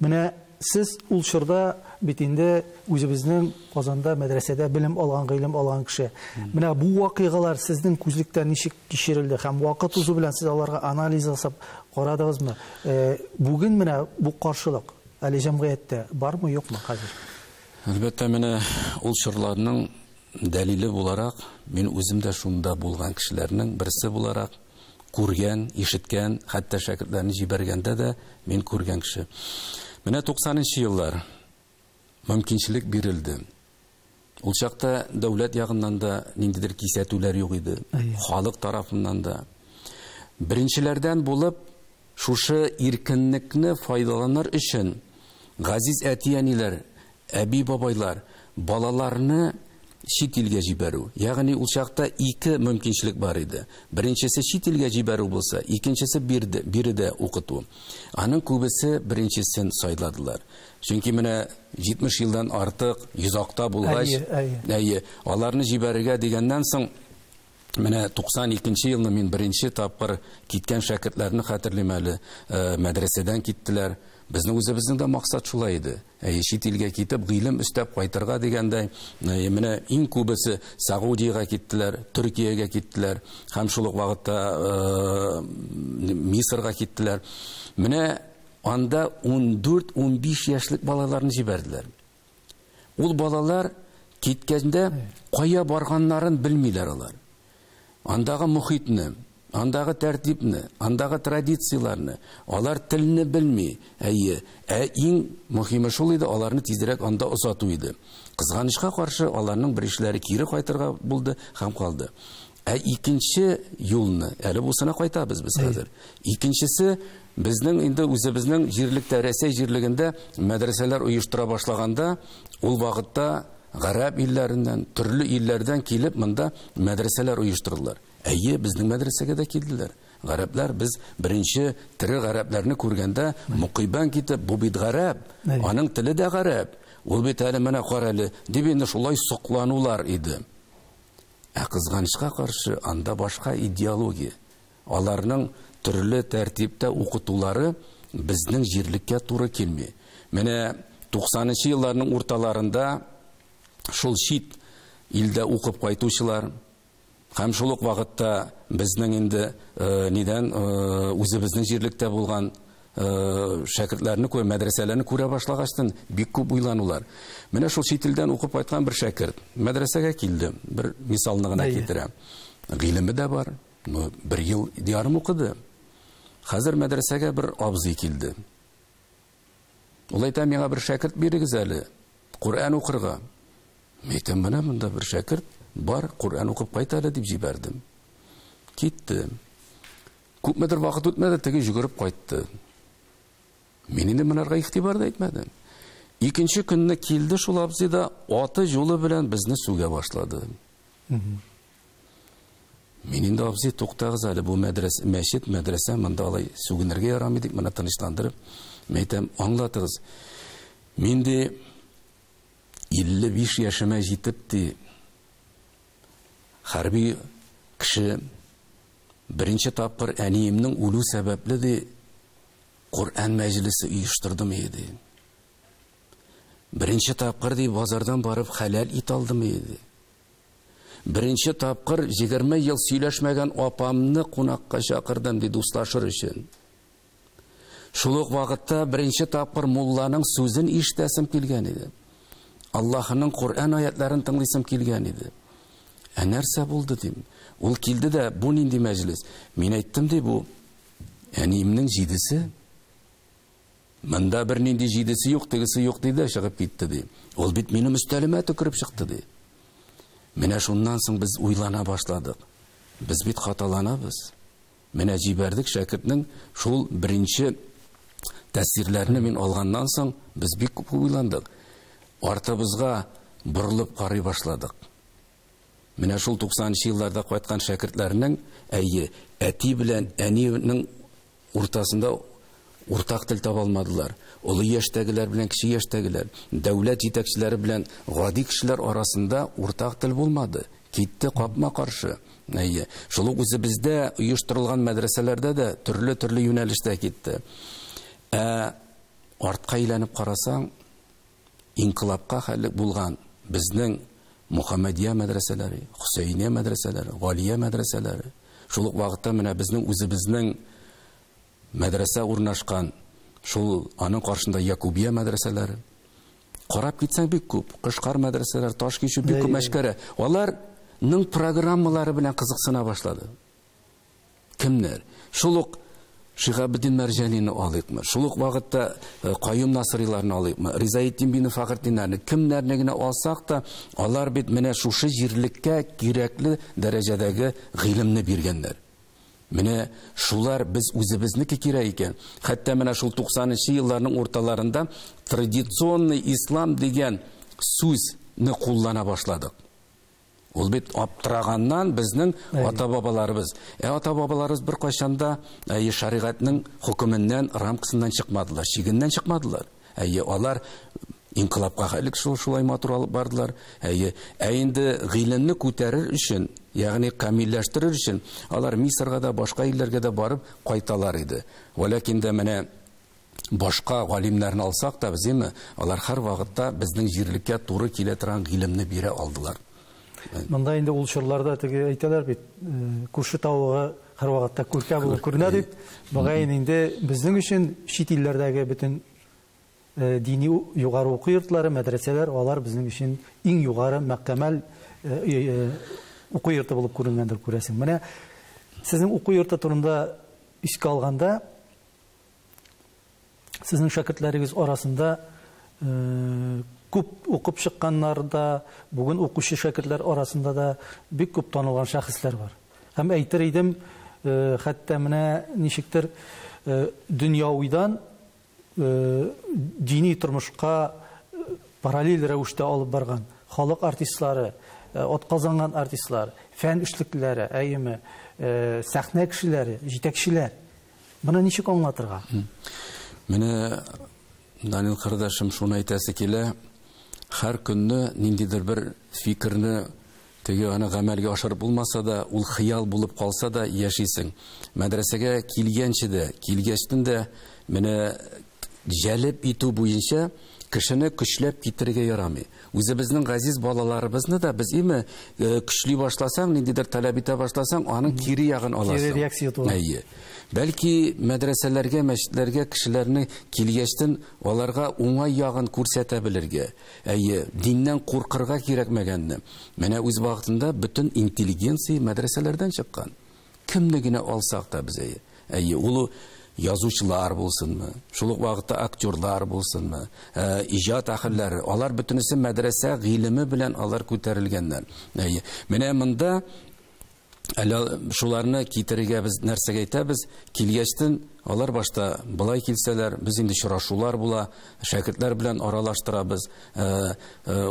Менә сез ул чорда бит инде үзебезнең Казанда мәдрәсәдә белем алган, гыйлем алган кеше. Менә бу вакыйгалар сезнең күзлектән ничек кичерелде һәм вакыт узу белән сез аларга анализ ясап карадыгызмы? Бүген менә бу каршылык әле җәмгыятьтә бармы, юкмы хәзер? Әлбәттә, менә ул чорларның дәлиле буларак, мин үзем дә шунда булган кешеләрнең берсе буларак, күргән, ишеткән, хәтта шәкертләрне җибәргәндә дә мин күргән кеше. Менә 90нчы еллар мөмкинчелек бирелде. Ул чакта дәүләт ягыннан да ниндидер кисәтүләр юк иде, халык тарафыннан да. Беренчеләрдән булып шушы иркенлекне файдаланыр өчен газиз әти-әниләр, әби-бабайлар балаларны чит илгә җибәрү. Ягъни ул чакта ике мөмкинчелек бар иде. Беренчесе чит илгә җибәрү булса, икенчесе биредә укыту. Аның күбесе беренчесен сайладылар. Чөнки менә 70 елдан артык йозакта булгач, әйе, аларны җибәрергә дигәннән соң, менә 92 елны мин беренче тапкыр киткән шәкертләрне хәтерлим әле, мәдрәсәдән киттеләр. Безнең үзебезнең дә максат шулай иде. Әйе, чит илгә китеп, гыйлем өстәп кайтырга дигәндәй, менә иң күбесе Саудиягә киттеләр, Төркиягә киттеләр, һәм шул ук вакытта Мисырга киттеләр. Менә анда 14-15 яшьлек балаларны җибәрделәр. Ул балалар киткәндә кая барганнарын белмиләр алар. Андагы мохитне, андагы тәртипне, андагы традицияләрне, алар телне белми. Әйе, ә иң мөһиме шул иде, аларны тизрәк анда озату иде. Кызганычка каршы, аларның бер ишләре кире кайтырга булды һәм калды. Ә икенче юлны, әле бусына кайтабыз без хәзер. Икенчесе, безнең инде үзебезнең җирлектә, Рәсәй җирлегендә мәдрәсәләр оештыра башлаганда, ул вакытта гарәп илләреннән, төрле илләрдән килеп монда мәдрәсәләр оештырдылар. Әйе, безнең мәдрәсәгә дә килделәр. Гарәпләр, без беренче тере гарәпләрне күргәндә мукыйбан китеп, бу бит гарәп, аның теле дә гарәп, ул бит әле менә кара әле, дип инде шулай сокланулар иде. Ә кызганычка каршы, анда башка идеология. Аларның төрле тәртиптә укытулары безнең җирлеккә туры килми. Менә 90нчы елларның урталарында шул чит илдә укып кайтучылар һәм шул ук вакытта безнең инде нидән үзебезнең җирлектә булган шәкертләрне күрә, мәдрәсәләрне күрә башлагачтан бик күп уйланулар. Менә шул чит илдән укып кайткан бер шәкерт мәдрәсәгә килде. Бер мисалны гына китерәм. Гыйлеме дә бар. Ну, бер ел ярым укыды. Хәзер мәдрәсәгә бер абзый килде. Ул әйтә, миңа бер шәкерт бирегез әле, Коръән укырга. Мин әйтәм, менә монда бер шәкерт бар, Коръән укып кайт әле дип җибәрдем. Китте. Күпмедер вакыт үтмәде, теге йөгереп кайтты. Мин инде монарга игътибар да итмәдем. Икенче көнне килде шул абзый да, аты юлы белән безне сүгә башлады. Мин инде абзый, туктагыз әле, бу мәдрәсә, мәчет, мәдрәсә, монда алай сүгенергә ярамый дип моны тынычландырып, мин әйтәм, аңлатыгыз. Мин ди 55 яшемә җитеп ди, хәрби кеше беренче тапкыр әниемнең үлү сәбәпле ди, Коръән мәҗлесе оештырдым иде. Беренче тапкыр ди базардан барып хәләл ит алдым иде. Беренче тапкыр 20 ел сөйләшмәгән апамны кунакка чакырдым ди дуслашыр өчен. Шул ук вакытта беренче тапкыр мулланың сүзен ишетәсем килгән иде. Аллаһының Коръән аятларын тыңлыйсым килгән иде. Ә нәрсә булды дим? Ул килде дә, бу нинди мәҗлес? Мин әйттем ди, бу әниемнең җидесе. Монда бер нинди җидесе юк, тегесе юк диде, чыгып китте ди. Ул бит минем өстәлемә төкереп чыкты ди. Менә шуннан соң без уйлана башладык. Без бит хаталанабыз. Менә җибәрдек шәкертнең шул беренче тәэсирләрне мин алганнан соң без бик күп уйландык. Артыбызга борылып карый башладык. Менә шул 90нчы елларда кайткан шәкертләрнең, әйе, әти белән әнинең уртасында уртак тел таба алмадылар. Олы яшьтәгеләр белән кече яшьтәгеләр, дәүләт җитәкчеләре белән гади кешеләр арасында уртак тел булмады. Китте капма-каршы. Әйе. Шул ук үзебездә оештырылган мәдрәсәләрдә дә төрле-төрле юнәлештә китте. Ә артка әйләнеп карасаң, инкыйлабка хәллек булган безнең Мухаммадия мәдрәсәләре, Хөсәйния мәдрәсәләре, Галия мәдрәсәләре. Шул ук вакытта менә безнең үзебезнең мәдрәсә урнашкан, шул аның каршында Якубия мәдрәсәләре. Карап китсәң бик күп, Кышкар мәдрәсәләре, Ташкичү бик күп мәшкәрә. Аларның программалары белән кызыксына башлады. Кемнәр? Шул ук Шиһабетдин Мәрҗанины алыйкмы? Шул ук вакытта Каюм Насыйриларны алыйкмы? Ризаэтдин бин Фәхретдиннәрне, кемнәрне генә алсак та, алар бит менә шушы җирлеккә кирәкле дәрәҗәдәге гыйлемне биргәннәр. Менә шулар без үзебезнеке кирәк икән. Хәтта менә шул туксанынчы елларның урталарында традиционный ислам дигән сүзне куллана башладык. Ул бит аптыраганнан безнең ата-бабаларыбыз. Ә ата-бабаларыбыз бер кайчан да, әйе, шәригатьнең хөкеменнән, рамкасыннан чыкмадылар, чигеннән чыкмадылар. Әйе, алар инкыйлабка хәлек шулай матур алып бардылар. Әйе, ә инде гыйлемне күтәрер өчен, ягъни камилләштерер өчен, алар Мисырга да, башка илләргә дә барып кайталар иде. Вәләкин дә менә башка галимнәрне алсак та, без әйме, алар һәр вакытта безнең җирлеккә туры килә торган гыйлемне бирә алдылар. Монда инде ул чорларда теге әйтәләр бит, күрше тавыгы һәр вакытта күркә булып күренә дип, мөгаен инде безнең өчен чит илләрдәге бөтен дини югары уку йортлары, мәдрәсәләр, алар безнең өчен иң югары мәкамәл уку йорты булып күренгәндер, күрәсең. Менә сезнең уку йорты турында искә алганда, сезнең шәкертләрегез арасында күп укып чыкканнар да, бүген укучы шәкертләр арасында да бик күп танылган шәхесләр бар. Һәм әйтер идем, хәтта менә ничектер дөньяуидан дини тормышка параллель рәвештә алып барган халык артистлары, атказанган артистлар, фән эшлеклеләре, әйеме, сәхнә кешеләре, җитәкчеләр. Моны ничек аңлатырга? Менә Данил кардәшем, шуны әйтәсе килә, һәр көнне ниндидер бер фикерне теге аны гамәлгә ашырып булмаса да, ул хыял булып калса да яшисең. Мәдрәсәгә килгәнче дә, килгәчтен дә менә җәлеп итү буенча кешене көчләп китерергә ярамый. Үзебезнең газиз балаларыбызны да без име көчли башласаң, ниндидер таләп итә башласаң, аның кире ягын аласың. Кире реакция туа. Әйе. Бәлки мәдрәсәләргә, мәчетләргә кешеләрне килгәчтен аларга уңай ягын күрсәтә белергә. Әйе, диннән куркырга кирәкмәгәнне. Менә үз вакытында бөтен интеллигенция мәдрәсәләрдән чыккан. Кемне генә алсак та без, әйе. Әйе, ул язучылар булсынмы, шул ук вакытта актерлар булсынмы, иҗат әһелләре, алар бөтенесе мәдрәсә гыйлеме белән алар күтәрелгәннәр. Әйе. Менә монда әле шуларны китерергә без нәрсәгә әйтәбез? Килгәчтен алар башта былай килсәләр, без инде очрашулар була, шәкертләр белән аралаштырабыз.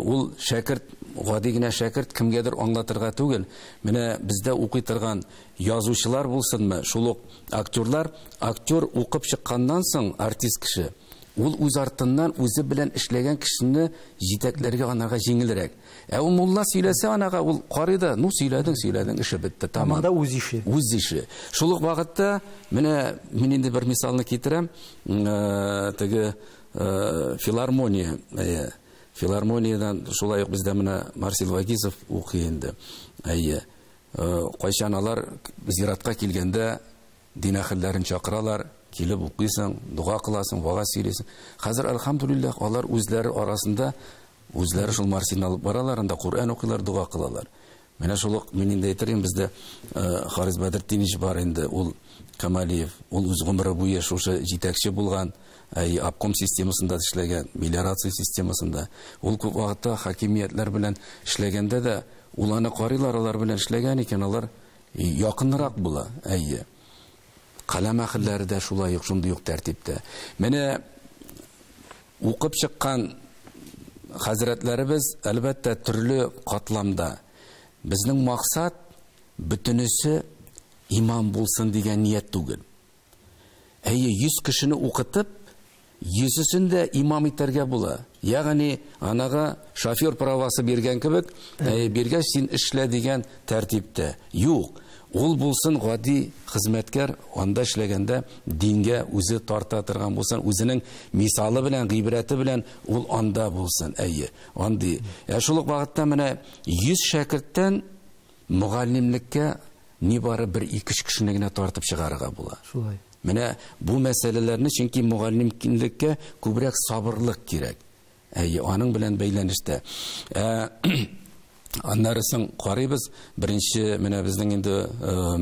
Ул шәкерт, гади генә шәкерт кемгәдер аңлатырга түгел. Менә бездә укый торган язучылар булсынмы, шул ук актерлар, актер укып чыкканнан соң артист кеше, ул үз артыннан үзе белән эшләгән кешене җитәкләргә анага җиңелрәк. Ә ул мулла сөйләсә анага, ул карый да, ну сөйләдең, сөйләдең, эше бетте, тамам. Монда үз ише. Үз ише. Шул ук вакытта менә мин инде бер мисалны китерәм, теге филармония, әйе, филармониядән шулай ук бездә менә Марсил Вагизов укый инде. Әйе. Кайчан алар зиратка килгәндә дин әһелләрен чакыралар, килеп укыйсың, дога кыласың, вагаз сөйлисең. Хәзер альхамдулиллаһ, алар үзләре арасында үзләре шул Марсилны алып баралар, анда Коръән укыйлар, дога кылалар. Менә шул ук мин инде әйтер идем, бездә Харис Бәдретдинович бар инде, ул Камалиев, ул үз гомере буе шушы җитәкче булган, обком системасында эшләгән, мелиорация системасында. Ул күп вакытта хакимиятләр белән эшләгәндә дә, ул аны карыйлар, алар белән эшләгән икән, алар якынрак була, әйе. Каләм әһелләре дә шулай ук, шундый ук тәртиптә. Менә укып чыккан хәзрәтләребез, әлбәттә, төрле катламда. Безнең максат бөтенесе имам булсын дигән ният түгел. Әйе, 100 кешене укытып, Йөзесен дә имам итәргә була. Ягъни анага шофер правасы биргән кебек, биргәч син эшлә дигән тәртиптә. Юк, ул булсын гади хезмәткәр, анда эшләгәндә дингә үзе тарта торган булсын, үзенең мисалы белән, гыйбрәте белән ул анда булсын. Әйе, андый. Ә шул ук вакытта менә 100 шәкерттән мөгаллимлеккә нибары бер ике-өч кешене генә тартып чыгарырга була. Шулай. Менә бу мәсьәләләрне, чөнки мөгаллимлеккә күбрәк сабырлык кирәк. Әйе, аның белән бәйләнештә. Аннары соң карыйбыз, беренче менә безнең инде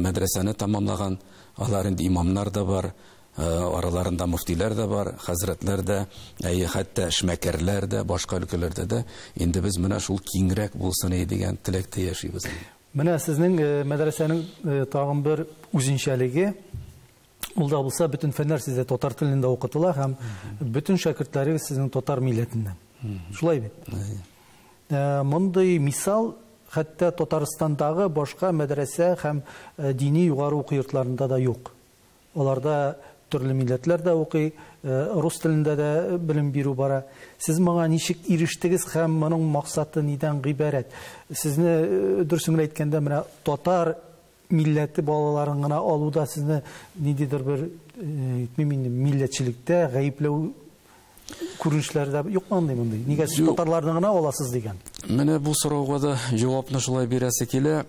мәдрәсәне тамамлаган, алар инде имамнар да бар, араларында мөфтиләр дә бар, хәзрәтләр дә, әйе, хәтта эшмәкәрләр дә, башка өлкәләрдә дә. Инде без менә шул киңрәк булсын дигән теләктә яшибез. Менә сезнең мәдрәсәнең тагын бер үзенчәлеге, ул да булса бөтен фәннәр сездә татар телендә укытыла һәм бөтен шәкертләрегез сезнең татар милләтеннән. Шулай бит? Мондый мисал хәтта Татарстандагы башка мәдрәсә һәм дини югары уку йортларында да юк. Аларда төрле милләтләр дә укый, рус телендә дә белем бирү бара. Сез моңа ничек ирештегез һәм моның максаты нидән гыйбарәт? Сезне дөресен генә әйткәндә, менә татар милләте балаларын гына алуда сезне ниндидер бер, әйтмим инде, милләтчелектә гаепләү күренешләре дә юкмы андый мондый? Нигә сез татарларны гына аласыз дигән? Менә бу сорауга да җавапны шулай бирәсе килә.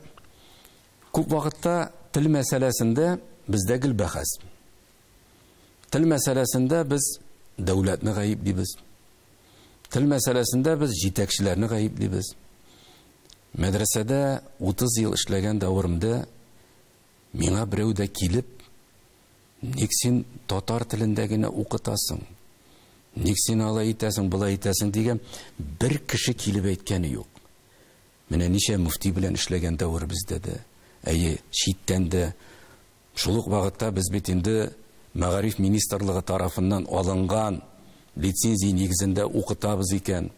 Күп вакытта тел мәсьәләсендә бездә гел бәхәс. Тел мәсьәләсендә без дәүләтне гаеплибез. Тел мәсьәләсендә без җитәкчеләрне гаеплибез. Мәдрәсәдә 30 ел эшләгән дәверемдә миңа берәү дә килеп, ник син татар телендә генә укытасың? Ник син алай итәсең, болай итәсең дигән бер кеше килеп әйткәне юк. Менә ничә мөфти белән эшләгән дәверебездә дә, әйе, читтән дә. Шул ук вакытта без бит инде Мәгариф министрлыгы тарафыннан алынган лицензия нигезендә укытабыз икән.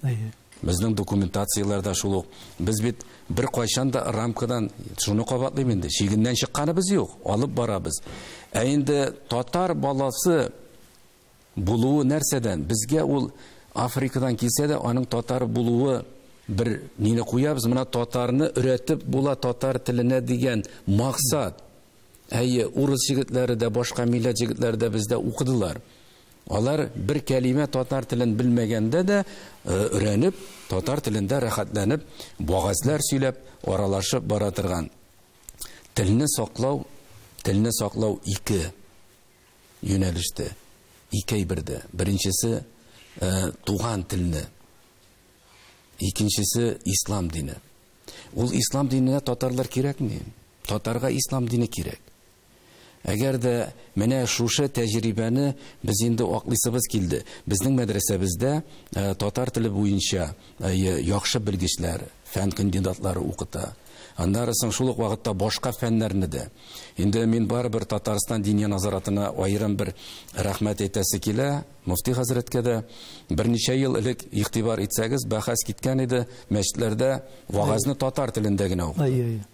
Безнең документацияләрдә шул ук. Без бит бер кайчан да рамкадан, шуны кабатлыйм инде, чигеннән чыкканыбыз юк, алып барабыз. Ә инде татар баласы булуы нәрсәдән? Безгә ул Африкадан килсә дә, аның татар булуы бер нине куябыз, менә татарны өйрәтеп була татар теленә дигән максат. Әйе, урыс егетләре дә, башка милләт егетләре дә бездә укыдылар. Алар бер кәлимә татар телен белмәгәндә дә өйрәнеп, татар телендә рәхәтләнеп, вәгазьләр сөйләп, аралашып бара торган. Телне саклау, телне саклау ике юнәлештә, ике әйбердә. Беренчесе туган телне, икенчесе ислам дине. Ул ислам диненә татарлар кирәкме? Татарга ислам дине кирәк. Әгәр дә менә шушы тәҗрибәне без инде аклыйсыбыз килде. Безнең мәдрәсәбездә татар теле буенча яхшы белгечләр, фән кандидатлары укыта. Аннары соң шул ук вакытта башка фәннәрне дә. Инде мин барыбер Татарстан Диния назаратына аерым бер рәхмәт әйтәсе килә. Мөфти хәзрәткә дә берничә ел элек игътибар итсәгез, бәхәс киткән иде, мәчетләрдә вагазны татар телендә генә укыта.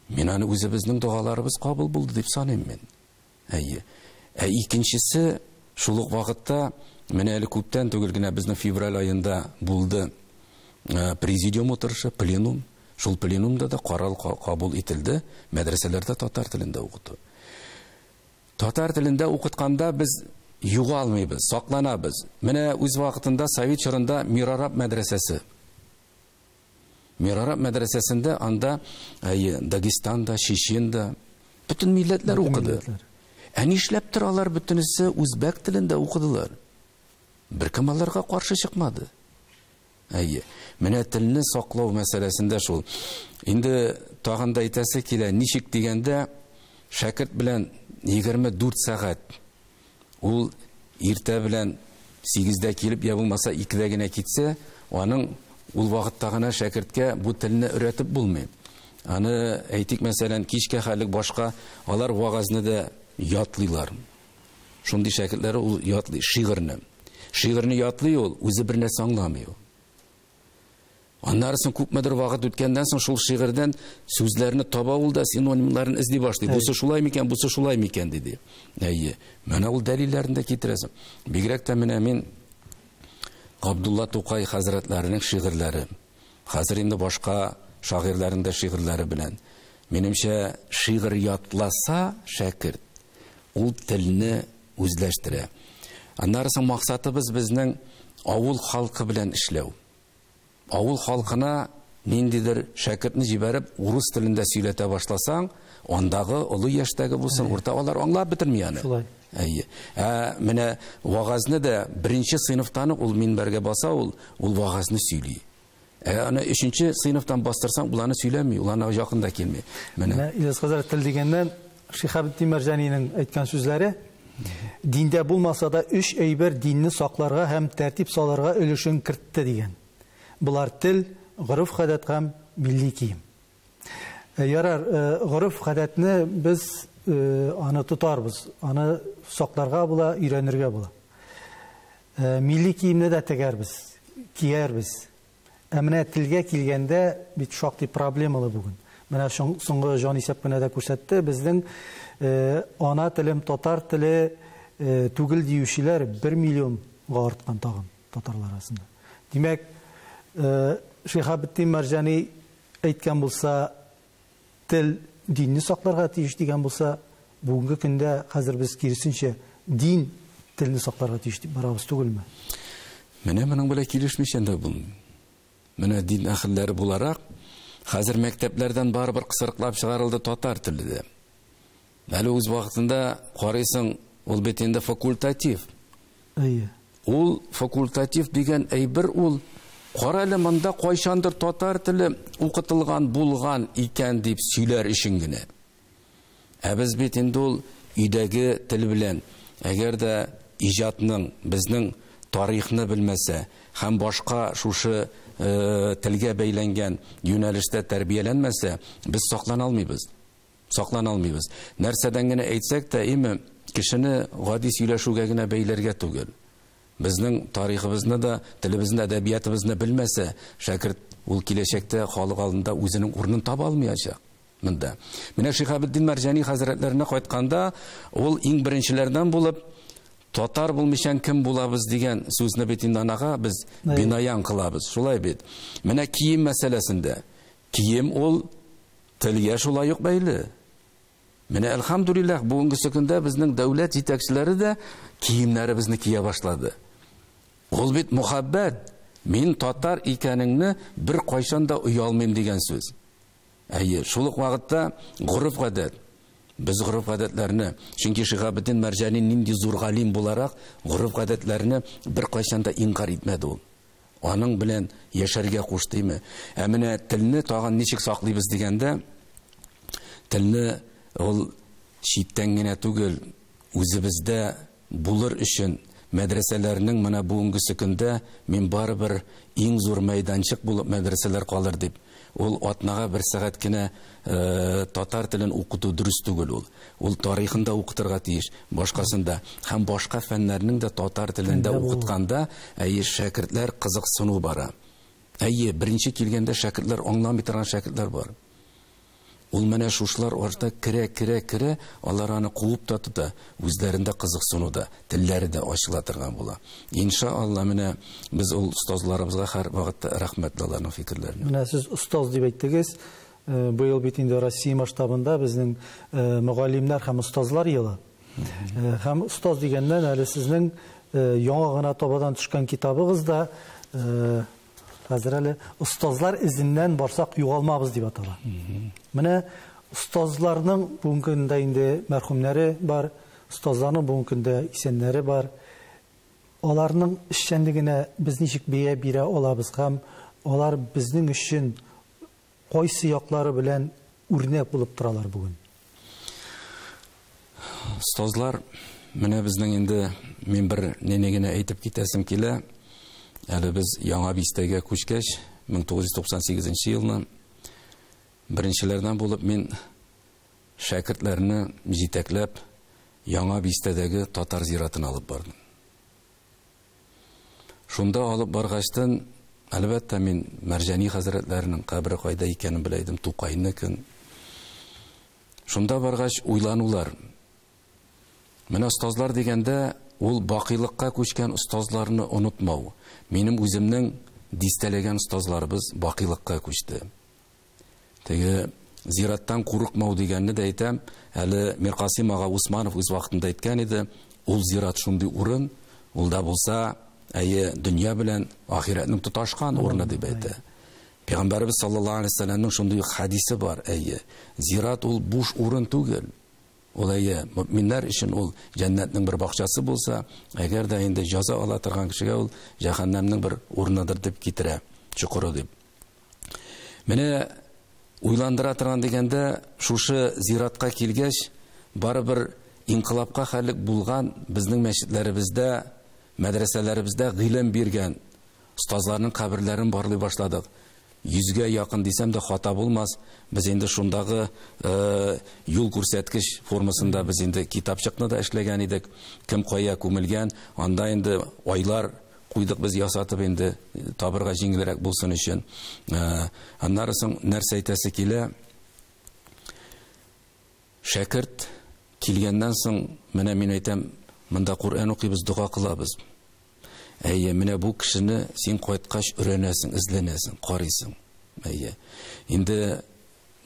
Мин аны үзебезнең догаларыбыз кабул булды дип саныйм мин. Әйе. Ә икенчесе, шул ук вакытта, менә әле күптән түгел генә безнең февраль аенда булды президиум утырышы, пленум. Шул пленумда да карар кабул ителде, мәдрәсәләрдә татар телендә укыту. Татар телендә укытканда без югалмыйбыз, сакланабыз. Менә үз вакытында Совет чорында Мирараб мәдрәсәсе. Мирараб мәдрәсәсендә анда, әйе, Дагестанда, Чеченда бөтен милләтләр укыды. Ә нишләптер алар бөтенесе үзбәк телендә укыдылар. Беркем аларга каршы чыкмады. Әйе, менә телне саклау мәсьәләсендә шул. Инде тагын да әйтәсе килә, ничек дигәндә, шәкерт белән 24 сәгать. Ул иртә белән 8-дә килеп, я булмаса 2-дә генә китсә, аның ул вакытта гына шәкерткә бу телне өйрәтеп булмый. Аны әйтик, мәсәлән, кичкә хәллек башка, алар вагазны да ятлыйлар. Шундый шәкертләре ул ятлый шигырьне. Шигырьне ятлый ул, үзе бер нәрсә аңламый ул. Аннары соң күпмедер вакыт үткәннән соң шул шигырьдән сүзләрне таба ул да синонимнарын эзли башлый. Бусы шулай микән, бусы шулай микән диде. Әйе. Менә ул дәлилләрен дә китерәсең. Бигрәк тә менә мин Габдулла Тукай хәзрәтләренең шигырьләре. Хәзер инде башка шагыйрьләрнең дә шигырьләре белән. Минемчә, шигырь ятласа шәкерт, ул телне үзләштерә. Аннары соң максатыбыз безнең авыл халкы белән эшләү. Авыл халкына ниндидер шәкертне җибәреп, урыс телендә сөйләтә башласаң, андагы олы яшьтәге булсын, урта алар аңлап бетерми аны. Шулай. Әйе. Ә менә вагазны да беренче сыйныфтан ук ул минбәргә баса, ул вагазны сөйли. Ә аны өченче сыйныфтан бастырсаң, ул аны сөйләми, ул аны якын да килми. Менә Ильяс хәзрәт, тел дигәннән Шиһабетдин Мәрҗанинең әйткән сүзләре: диндә булмаса да өч әйбер динне сакларга һәм тәртип салырга өлешен кертте дигән. Болар тел, гореф-гадәт һәм милли кием. Ярар, гореф-гадәтне без аны тотарбыз, аны сакларга була, өйрәнергә була. Милли киемне дә тегәрбез, киярбез. Ә менә телгә килгәндә бит шактый проблемалы бүген. Менә соңгы җан исәп кенә дә күрсәтте, безнең ана телем татар теле түгел диючеләр 1 миллионга арткан тагын татарлар арасында. Димәк, Шиһабетдин Мәрҗани әйткән булса, тел динне сакларга тиеш дигән булса, бүгенге көндә хәзер без киресенчә дин телне сакларга тиеш дип барабыз түгелме? Менә моның белән килешмичә дә булмый. Менә дин әһелләре буларак, хәзер мәктәпләрдән барыбер кысрыклап чыгарылды татар теле дә. Әле үз вакытында карыйсың, ул бит инде факультатив. Әйе. Ул факультатив дигән әйбер ул кара әле монда кайчандыр татар теле укытылган булган икән дип сөйләр өчен генә. Ә без бит инде ул өйдәге тел белән, әгәр дә иҗатның, безнең тарихны белмәсә һәм башка шушы телгә бәйләнгән юнәлештә тәрбияләнмәсә, без саклана алмыйбыз. Саклана алмыйбыз. Нәрсәдән генә әйтсәк тә, име кешене гади сөйләшүгә генә бәйләргә түгел. Безнең тарихыбызны да, телебезне, әдәбиятыбызны белмәсә, шәкерт ул киләчәктә халык алдында үзенең урынын таба алмаячак. Монда. Менә Шиһабетдин Мәрҗани хәзрәтләренә кайтканда, ул иң беренчеләрдән булып татар булмыйчан кем булабыз дигән сүзне бит инде анага без бинаян кылабыз. Шулай бит. Менә кием мәсьәләсендә. Кием ул телгә шулай ук бәйле. Менә әлхәмдүлилләһ, бүгенге көндә безнең дәүләт җитәкчеләре дә киемнәребезне кия башлады. Ул бит мөхәббәт. Мин татар икәнеңне бер кайчан да оялмыйм дигән сүз. Әйе, шул ук вакытта гореф-гадәт. Без гореф-гадәтләрне, чөнки Шиһабетдин Мәрҗани нинди зур галим буларак, гореф-гадәтләрне бер кайчан да инкар итмәде ул. Аның белән яшәргә куштымы? Ә менә телне тагын ничек саклыйбыз дигәндә, телне ул читтән генә түгел, үзебездә булыр өчен мәдрәсәләрнең менә бүгенге көндә мин барыбер иң зур мәйданчык булып мәдрәсәләр калыр дип. Ул атнага бер сәгать кенә татар телен укыту дөрес түгел ул. Ул тарихын да укытырга тиеш, башкасын да. Һәм башка фәннәрнең дә татар телендә укытканда, әйе, шәкертләр кызыксыну бара. Әйе, беренче килгәндә шәкертләр аңламый торган шәкертләр бар. Ул менә шушлар арта керә, керә, керә, алар аны куып та тота, үзләрендә кызыксыну да, телләре дә ачыла торган була. Иншалла, менә без ул остазларыбызга һәр вакытта рәхмәтле аларның фикерләренә. Менә сез остаз дип әйттегез, быел бит инде Россия масштабында безнең мөгаллимнәр һәм остазлар елы. Һәм остаз дигәннән әле сезнең яңа гына табадан төшкән китабыгыз да хәзер әле остазлар эзеннән барсак югалмабыз дип атала. Менә остазларның бүгенге көндә инде мәрхүмнәре бар, остазларның бүгенге көндә исәннәре бар. Аларның эшчәнлегенә без ничек бәя бирә алабыз һәм алар безнең өчен кайсы яклары белән үрнәк булып торалар бүген? Остазлар, менә безнең инде мин бер нәне генә әйтеп китәсем килә. Әле без Яңа Бистәгә күчкәч, 1998 елны беренчеләрдән булып мин шәкертләрне җитәкләп Яңа Бистәдәге татар зиратына алып бардым. Шунда алып баргачтан Әлбәттә, мин Мәрҗани хәзрәтләренең кабере кайда икәнен белә идем, Тукайныкын. Шунда баргач уйланулар. Менә остазлар дигәндә, ул бакыйлыкка күчкән остазларны онытмау. Минем үземнең дистәләгән остазларыбыз бакыйлыкка күчте. Теге зираттан курыкмау дигәнне дә әйтәм, әле Миркасыйм ага Усманов үз вакытында әйткән иде, ул зират шундый урын, ул да булса, әйе, дөнья белән ахирәтнең тоташкан урыны дип әйтә. Пәйгамбәребез саллаллаһу алейһи вәсәлләмнең шундый хадисе бар, әйе, зират ул буш урын түгел. Ул әйе, мөминнәр өчен ул җәннәтнең бер бакчасы булса, әгәр дә инде җәза ала торган кешегә ул җәһәннәмнең бер урыныдыр дип китерә, чокыры дип. Менә уйландыра торган дигәндә, шушы зиратка килгәч, барыбер инкылабка хәлек булган безнең мәчетләребездә, мәдрәсәләребездә гыйлем биргән остазларның каберләрен барлый башладык. 100гә якын дисәм дә хата булмас. Без инде шундагы юл күрсәткеч формасында без инде китапчыкны да эшләгән идек. Кем кая күмелгән, анда инде айлар куйдык без ясатып инде табырга җиңелрәк булсын өчен. Аннары соң нәрсә әйтәсе килә? Шәкерт килгәннән соң, менә мин әйтәм, монда Коръән укыйбыз, дога кылабыз. Әйе, менә бу кешене син кайткач өйрәнәсең, эзләнәсең, карыйсың. Әйе. Инде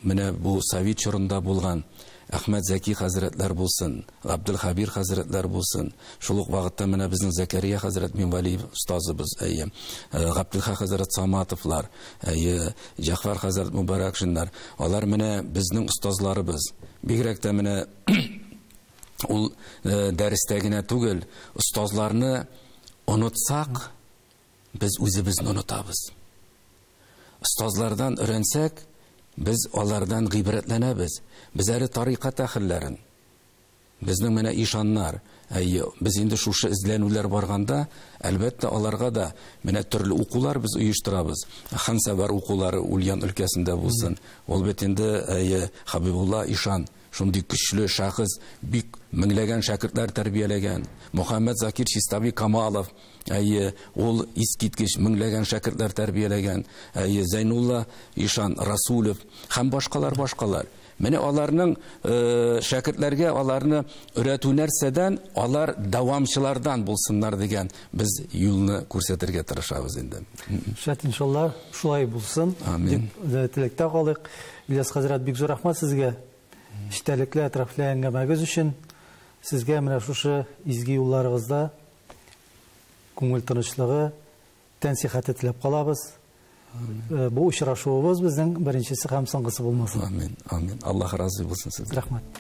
менә бу совет чорында булган Әхмәт Зәки хәзрәтләр булсын, Габделхабир хәзрәтләр булсын, шул ук вакытта менә безнең Зәкәрия хәзрәт Минвалиев остазыбыз, әйе, Габделхак хәзрәт Саматовлар, әйе, Җәгъфәр хәзрәт Мубаракшиннар, алар менә безнең остазларыбыз. Бигрәк тә менә ул дәрестә генә түгел, остазларны онытсак, без үзебезне онытабыз. Остазлардан өйрәнсәк, без алардан гыйбрәтләнәбез. Без әле тарикат әһелләрен, безнең менә ишаннар, әйе, без инде шушы эзләнүләр барганда, әлбәттә, аларга да менә төрле укулар без оештырабыз. Хансабар укулары Ульян өлкәсендә булсын. Ул бит инде, әйе, Хабибулла ишан, шундый көчле шәхес, бик меңләгән шәкертләр тәрбияләгән. Мөхәммәд Закир Чистави Камалов, әйе, ул искиткеч меңләгән шәкертләр тәрбияләгән. Әйе, Зәйнулла ишан Расулев һәм башкалар, башкалар. Менә аларның шәкертләргә аларны өйрәтү нәрсәдән, алар дәвамчылардан булсыннар дигән без юлны күрсәтергә тырышабыз инде. Шәт, иншалла, шулай булсын. Амин. Дип теләктә калыйк. Ильяс хәзрәт, бик зур рәхмәт сезгә. Эчтәлекле, әтрафлы әңгәмәгез өчен. Сезгә менә шушы изге юлларыгызда күңел тынычлыгы, тән сихәте теләп калабыз. Бу очрашуыбыз безнең беренчесе һәм соңгысы булмасын. Амин, амин. Аллаһ разый булсын сездән. Рәхмәт.